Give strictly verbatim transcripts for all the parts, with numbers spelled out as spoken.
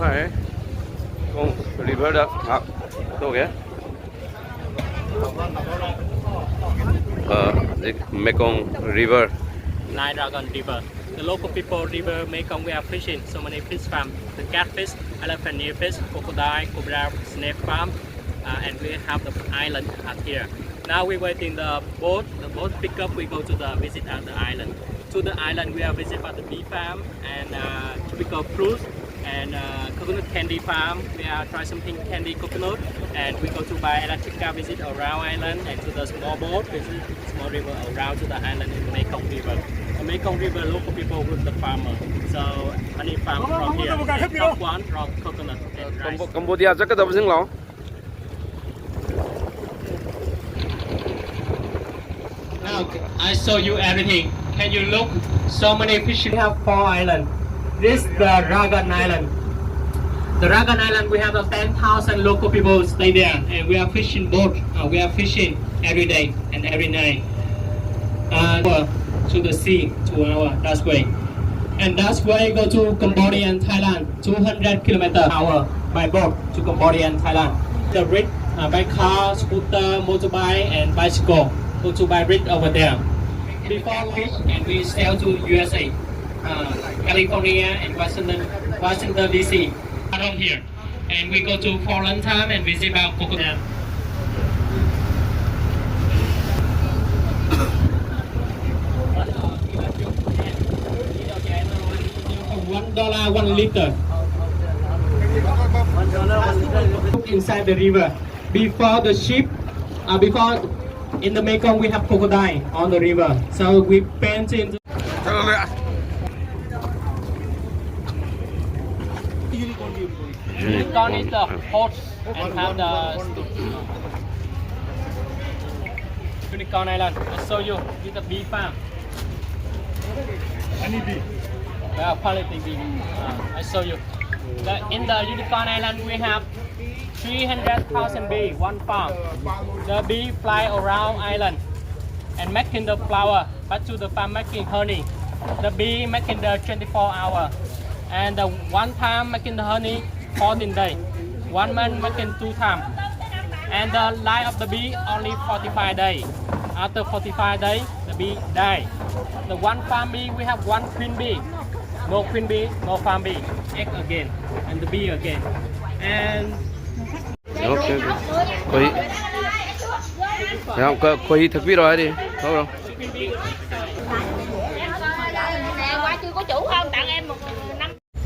ꯍꯥꯏ꯫ ꯀꯣꯡ ꯔꯤꯚꯔꯗ ꯉꯥꯏꯍꯥꯛ ꯇꯧꯒꯦ꯫ ꯑ, ꯍꯧꯖꯤꯛ ꯃꯦꯀꯣꯡ river. Nai Ragan River. The local people river Mekong, we are fishing. So many fish farm. The catfish, elephant earfish, crocodile, cobra, snake farm, uh, and we have the island up here. Now we waiting the boat. The boat pick up. We go to the visit at the island. To the island, we are visit by the bee farm and uh, tropical fruits and uh, coconut candy farm. We are try something candy coconut, and we go to buy electric car visit around island and to the small boat visit small river around to the island in Mekong River. The Mekong River local people with the farmer. So honey farm from here. And top one from coconut and rice. ꯀꯝꯕꯣ-, Cambodia ꯆꯠꯀꯗꯕꯁꯤꯡ ꯂꯥꯛꯑꯣ꯫ Now, I show you everything. Can you look? So many fish. We have four islands. This is the Ragan Island. The Ragan Island, we have a ten thousand local people stay there, and we are fishing boat. Uh, we are fishing every day and every night. Uh, to the sea, to our, that's way. And that's way go to Cambodia and Thailand, two hundred kilometer hour by boat to Cambodia and Thailand. The rig, uh, by car, scooter, motorbike, and bicycle, go to buy rig over there. Before we, and we sell to U S A, uh, California and Washington, Washington D C. Around here. And we go to foreign time and visit about coconut. One dollar one liter. Inside the river. Before the ship, uh, before in the Mekong we have crocodile on the river. So we paint in. Unicorn is the hot and have the unicorn island. I show you. It's a bee farm. Any bee? Yeah, quality bee. Uh, I show you. The, in the unicorn island, we have three hundred thousand bee, one farm. The bee fly around island and making the flower, but to the farm making honey. The bee making the twenty-four hour. And the one time making the honey fourteen day. One month making two time. And the life of the bee only forty-five day. After forty-five day, the bee die. The one farm bee, we have one queen bee. No queen bee, no farm bee. Egg again, and the bee again. And ꯌꯥꯝ ꯀ- ꯈꯣꯏꯍꯤ ꯊꯛꯄꯤꯔꯣ ꯍꯥꯏꯔꯤ꯫ ꯊꯛꯎꯔꯣ꯫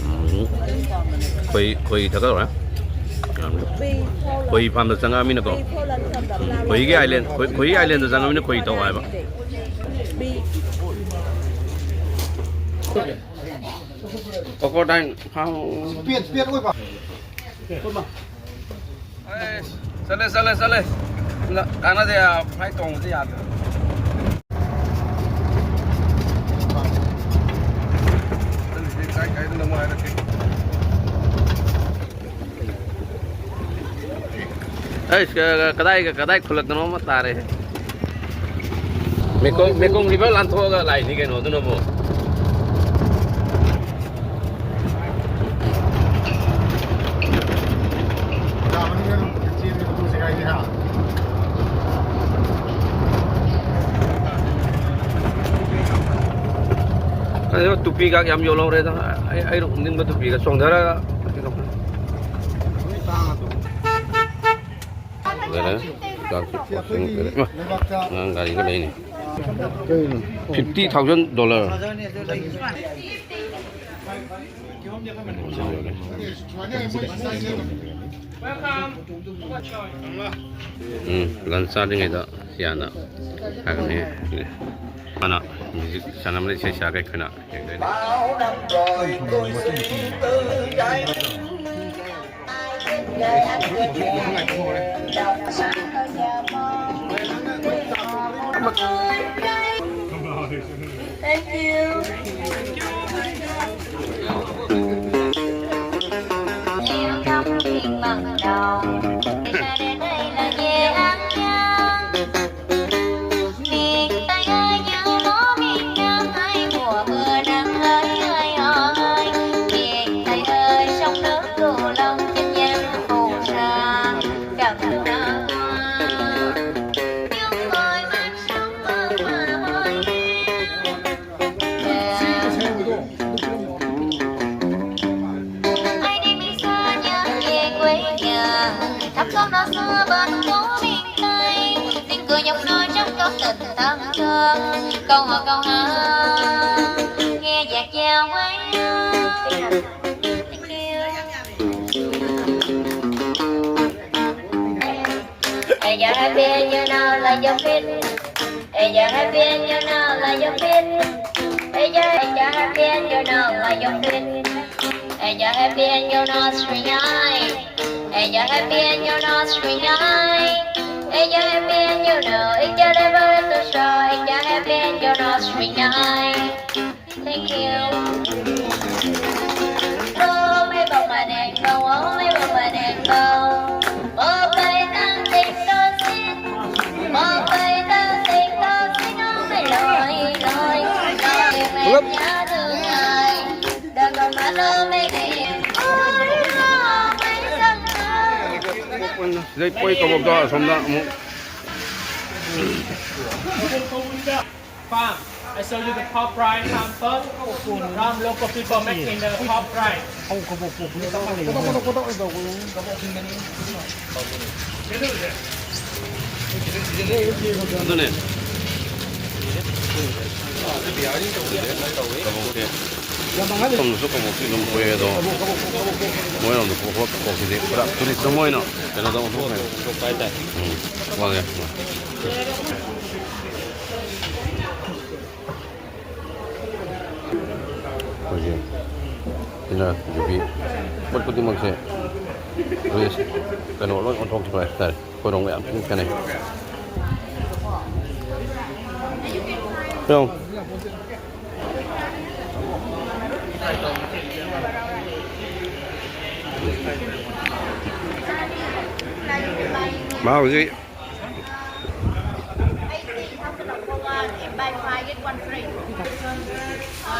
ꯎꯝ꯫ ꯈꯣꯏ ꯈꯣꯏ ꯊꯛꯀꯗꯧꯔꯦ꯫ ꯈꯣꯏ ꯐꯥꯝꯗ ꯆꯪꯉꯛꯑꯃꯤꯅꯀꯣ꯫ ꯎꯝ꯫ ꯈꯣꯏꯒꯤ island ꯈꯣꯏ ꯈꯣꯏꯒꯤ ꯑꯥꯏꯂꯦꯟꯗ ꯆꯪꯉꯛꯑꯃꯤꯅ ꯈꯣꯏ ꯊꯛꯑꯣ ꯍꯥꯏꯕ꯫ Crocodile farm. ꯑꯩꯁ, ꯆꯠꯂꯦ ꯆꯠꯂꯦ ꯆꯠꯂꯦ꯫ ꯀꯥꯟꯅꯗꯦ꯫ ꯐ꯭ꯂꯥꯏꯠ ꯇꯣꯡꯕꯁꯦ ꯌꯥꯗ꯭ꯔꯦ꯫ ꯑꯩꯁ, ꯀ- ꯀꯗꯥꯏ ꯀꯗꯥꯏ ꯈꯨꯜꯂꯛꯇꯅꯣ ꯑꯃ ꯇꯥꯔꯦ꯫ ꯃꯦꯀꯣꯡ ꯃꯦꯀꯣꯡ ꯔꯤꯚꯔ ꯂꯥꯟꯊꯣꯛꯑꯒ ꯂꯥꯛꯏꯅꯤ ꯀꯩꯅꯣ ꯑꯗꯨꯅꯕꯨ꯫ ꯑꯗꯣ ꯇꯨꯄꯤꯒ ꯌꯥꯝ ꯌꯣꯜꯍꯧꯔꯦꯗ꯫ ꯑꯩ ꯑꯩꯅ ꯎꯞꯅꯤꯡꯕ ꯇꯨꯄꯤꯒ ꯆꯣꯡꯊꯔꯒ ꯂꯣꯏꯔꯦ꯫ ꯆꯥꯛꯁꯨ ꯄꯣꯠꯁꯤꯡ ꯂꯣꯏꯔꯦ꯫ ꯏꯃꯥ, ꯑꯉꯥꯡ ꯒꯥꯔꯤꯒ ꯂꯩꯅꯤ꯫ Fifty thousand dollar꯫ ꯎꯝ, ꯂꯟꯁ ꯆꯥꯗ꯭ꯔꯤꯉꯩꯗ ꯁꯤ ꯍꯥꯟꯅ ꯍꯥꯏꯒꯅꯤ꯫ ꯍꯥꯟꯅ ꯃ꯭ꯌꯨꯖꯤꯛ ꯁꯥꯟꯅꯕꯗ ꯏꯁꯩ ꯁꯛꯑꯒ ꯑꯩꯈꯣꯏꯅ ꯌꯦꯡꯗꯣꯏꯅꯦ꯫ Thank you. Câu nói xưa bên phố miền Tây, tiếng cười nhọc nhớ trong câu tình tăng thương. Câu hò câu hò, nghe dạt dao quay. Thank you. If you're happy and you know that you're fit, if you're happy and you know that you're fit, if you're, if you're happy and you know that you're fit, if you're happy and you know it's real, if you're happy and you know it's real, if you're happy and you know it's your level is too strong, if you're happy and you know it's real. Thank you. Ôm lấy bông hoa đèn bông, ôm lấy bông hoa đèn bông. Ôm lấy tang tình tôi xin. Ôm lấy tang tình tôi xin, ôm lấy lối, lối, lối em nhớ thương ai. Đừng còn mãi ôm lấy đêm. Ôi, ôm lấy giấc mơ. Dây quay có một đoạn xong đó. Farm. I show you the pork rice farm first. Farm local people making the pork rice. ꯑꯗꯨꯅꯦ꯫ ꯀꯕꯣꯛꯁꯦ꯫ ꯁꯣꯝꯗꯁꯨ ꯀꯕꯣꯛꯁꯤ ꯑꯗꯨꯝ ꯊꯣꯛꯑꯦ ꯑꯗꯣ꯫ ꯃꯣꯏꯔꯣꯝꯗ ꯄꯣꯛꯄ ꯀꯕꯣꯛꯁꯤꯗꯤ ꯄꯨꯔꯥ tourist ꯑꯃ ꯑꯣꯏꯅ ꯀꯩꯅꯣꯗ ꯑꯣꯟꯊꯣꯛꯈ꯭ꯔꯦ꯫ ꯎꯝ꯫ ꯋꯥꯡꯉꯦ꯫ ꯑꯩꯈꯣꯏꯒꯤ ꯁꯤꯅ ꯌꯨꯕꯤ ꯄꯣꯠ ꯈꯨꯗꯤꯡꯃꯛꯁꯦ ꯗ꯭ꯔꯦꯁ ꯀꯩꯅꯣ ꯂꯣꯏ ꯑꯣꯟꯊꯣꯛꯈꯤꯕ ꯍꯥꯏꯇꯥꯔꯦ꯫ ꯑꯩꯈꯣꯏꯔꯣꯝꯒ ꯌꯥꯝ ꯊꯤꯅ ꯈꯦꯠꯅꯩ꯫ ꯌꯦꯡꯉꯨ꯫ ꯃꯥ ꯍꯧꯖꯤꯛ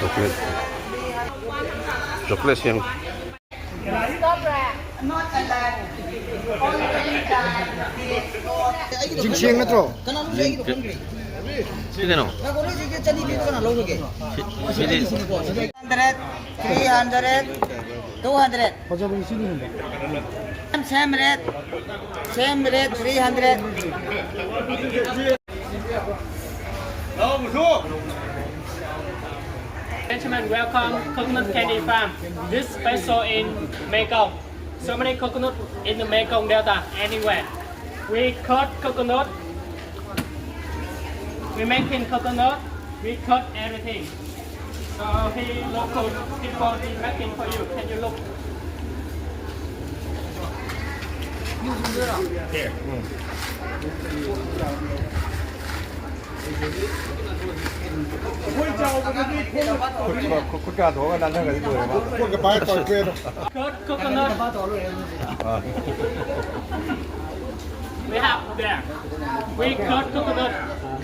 ꯆꯣꯀ꯭ꯂꯦꯠ꯫ ꯆꯣꯀ꯭ꯂꯦꯠ ꯁꯦꯝ꯫ ꯖꯤꯡꯁꯦꯡ ꯅꯠꯇ꯭ꯔꯣ? ꯁꯤ ꯀꯩꯅꯣ? ꯁꯤꯗꯤ hundred, three hundred. Two hundred. ꯐꯖꯕ ꯂꯤꯁꯤꯡ ꯑꯅꯤ ꯍꯦꯟꯕ꯫ Same rate. Same rate, three hundred. Gentlemen, welcome Coconut Candy Farm. This special in Mekong. So many coconut in the Mekong Delta, anywhere. We cut coconut, we making coconut, we cut everything. So he local people, he making for you. Can you look? Here. ꯈꯨꯠ ꯈꯨꯠ ꯈꯨꯠ ꯀꯌꯥ ꯊꯣꯛꯑꯒ ꯅꯥꯟꯊꯔꯒꯗꯤ ꯂꯣꯏꯔꯦ ꯃꯥ꯫ ꯈꯨꯠꯀ ꯄꯥꯏꯔ ꯇꯧꯔꯛꯇꯣꯏꯅꯣ? Cut coconut. Ah. We have there. We cut coconut.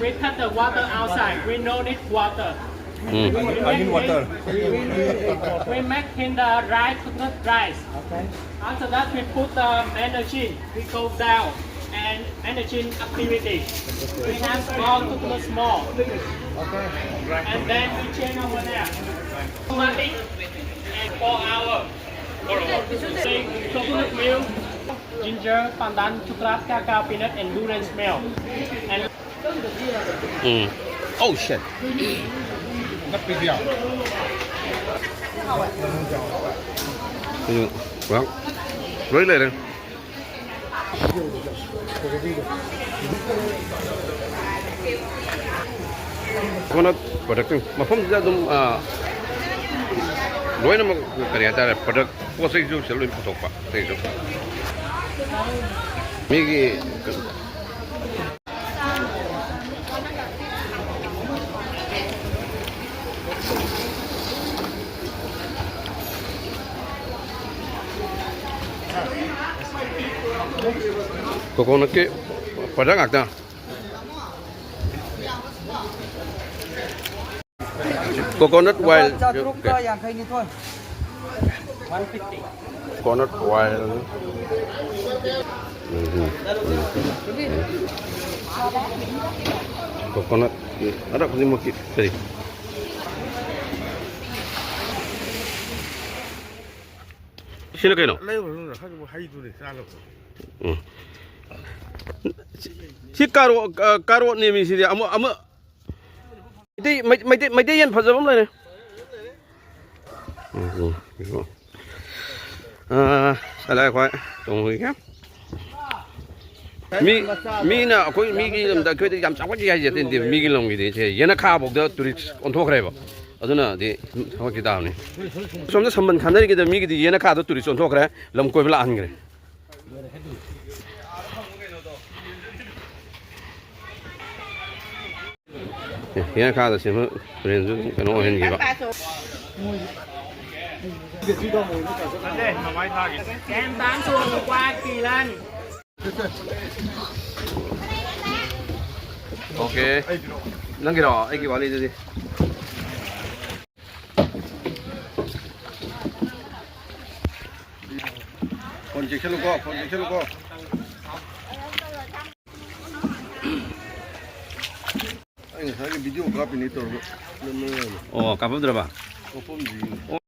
We cut the water outside. We no need water. Mm. I need water. We make in the rice, coconut rice. After that, we put the energy. We go down and energy activity. We have small, coconut small. And then we change over there. Two months and four hours. Say coconut milk, ginger, pandan, chocolate, cacao, peanut, and durian smell. And Mm. Oh shit. ꯎꯝ, ꯂꯣꯏ ꯂꯩꯔꯦ꯫ Coconut product ꯃꯐꯝꯁꯤꯗ ꯑꯗꯨꯝ, ꯑ, ꯂꯣꯏꯅꯃꯛ ꯀꯔꯤ ꯍꯥꯏꯇꯥꯔꯦ, product ꯄꯣꯠ ꯆꯩꯁꯨ ꯁꯤꯗ ꯂꯣꯏ ꯄꯨꯊꯣꯛꯄ ꯑꯇꯩꯁꯨ꯫ ꯃꯤꯒꯤ Coconutꯀꯤ product ꯉꯥꯛꯇ꯫ Coconut oil. ꯆꯥꯇ꯭ꯔꯨꯛꯀ ꯌꯥꯡꯈꯩꯅꯤꯊꯣꯏ꯫ Coconut oil. ꯎꯝ, ꯎꯝ, ꯎꯝ꯫ Coconut, ꯑꯗ ꯈꯨꯗꯤꯡꯃꯛꯀꯤ ꯀꯔꯤ? ꯁꯤꯅ ꯀꯩꯅꯣ? ꯂꯩꯔꯨꯔꯅꯨ, ꯍꯥꯏꯗꯨꯕꯨ ꯍꯩꯗꯨꯅꯤ ꯆꯥꯅꯕ꯫ ꯎꯝ꯫ ꯁꯤ, ꯁꯤ ꯀꯥꯔꯣ-, ꯑ, ꯀꯥꯔꯣꯠꯅꯦꯃꯤ ꯁꯤꯗꯤ꯫ ꯑꯃ, ꯑꯃ, ꯃꯩꯇꯩ, ꯃꯩ-, ꯃꯩꯇꯩ, ꯃꯩꯇꯩ ꯌꯦꯟ ꯐꯖꯕ ꯑꯃ ꯂꯩꯔꯦ꯫ ꯎꯝ, ꯎꯝ, ꯎꯝ꯫ ꯑ, ꯁꯂꯥꯏ ꯈ꯭ꯋꯥꯏ ꯇꯣꯡꯉꯣꯏꯒꯦ꯫ ꯃꯤ, ꯃꯤꯅ ꯑꯩꯈꯣꯏ ꯃꯤꯒꯤ ꯂꯝꯗ ꯑꯩꯈꯣꯏꯗ ꯌꯥꯝ ꯆꯥꯎꯈꯠꯀꯦ ꯍꯥꯏꯁꯦ ꯑꯇꯩ ꯅꯠꯇꯦꯕ, ꯃꯤꯒꯤ ꯂꯝꯒꯤꯗꯤ ꯁꯦ ꯌꯦꯅꯈꯥꯐꯧꯗ ꯇꯨꯔꯤꯁ ꯑꯣꯟꯊꯣꯛꯈ꯭ꯔꯦꯕ꯫ ꯑꯗꯨꯅꯗꯤ ꯊꯕꯛꯇꯤ ꯇꯥꯕꯅꯤ꯫ ꯁꯣꯝꯗ ꯁꯝꯕꯟ ꯈꯟꯅꯔꯤꯒꯤꯗ ꯃꯤꯒꯤꯗꯤ ꯌꯦꯅꯈꯥꯗ ꯇꯨꯔꯤꯁ ꯑꯣꯟꯊꯣꯛꯈ꯭ꯔꯦ, ꯂꯝ ꯀꯣꯏꯕ ꯂꯥꯛꯍꯟꯈ꯭ꯔꯦ꯫ ꯑꯦ, ꯌꯦꯅꯈꯥꯗ ꯁꯦꯝꯕ ꯇꯨꯔꯦꯟꯁꯨ ꯑꯗꯨꯝ ꯀꯩꯅꯣ ꯑꯣꯏꯍꯟꯈꯤꯕ꯫ ꯑꯣꯀꯦ꯫ ꯅꯪꯒꯤꯔꯣ? ꯑꯩꯒꯤ ꯋꯥꯔꯤꯗꯨꯗꯤ꯫ Phone ꯆꯦꯛꯁꯤꯜꯂꯨꯀꯣ, phone ꯆꯦꯛꯁꯤꯜꯂꯨꯀꯣ꯫ ꯑꯩ ꯉꯁꯥꯏꯒꯤ ꯚꯤꯗꯤꯑꯣ ꯀꯥꯞꯄꯤꯅꯦ ꯇꯧꯔꯒ ꯅꯝꯃꯦ꯫ ꯑꯣ, ꯀꯥꯞꯄꯝꯗ꯭ꯔꯕ? ꯀꯥꯞꯄꯝꯗ꯭ꯔꯤꯌꯦ꯫ ꯑꯣ꯫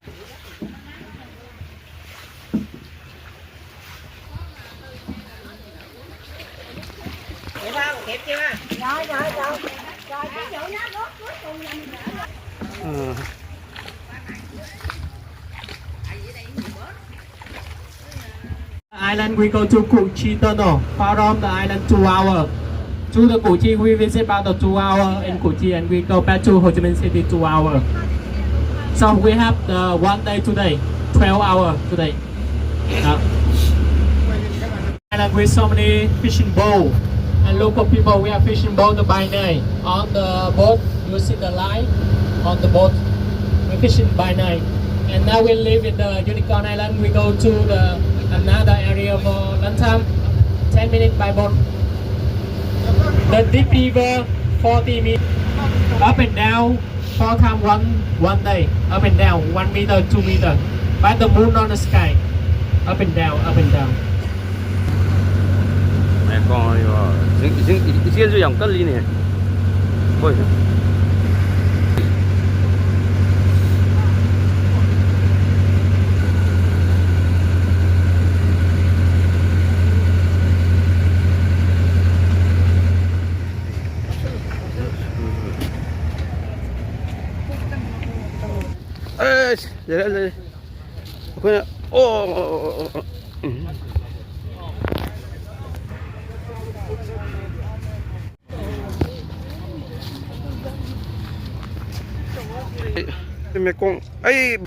Island, we go to Kochi Tunnel. From the island, two hour. To the Kochi, we visit about the two hour in Kochi, and we go back to Ho Chi Minh City, two hour. So we have the one day today, twelve hour today. Uh, and with so many fishing boat, and local people, we are fishing boat by night. On the boat, you see the light on the boat. We're fishing by night. And now we leave in the Unicorn Island. We go to the another area for Lantam. Ten minutes by boat. The deep river, forty meters. Up and down, four times one, one day. Up and down, one meter, two meter. But the moon on the sky. Up and down, up and down. ꯉꯥꯏꯈꯣ, ꯉꯥꯏꯈꯣ꯫ ꯏꯁꯤꯡ, ꯏꯁꯤꯡ, ꯏꯆꯦꯜꯁꯨ ꯌꯥꯝ ꯀꯜꯂꯤꯅꯦ꯫ ꯍꯣꯏ꯫ ꯂꯩꯔꯦ, ꯂꯩꯔꯦ꯫ ꯑꯩꯈꯣꯏꯅ, ꯑꯣ, ꯑꯣ, ꯑꯣ, ꯑꯣ, ꯑꯣ꯫ ꯎꯝ꯫ ꯃꯦꯀꯣꯡ ꯑꯩ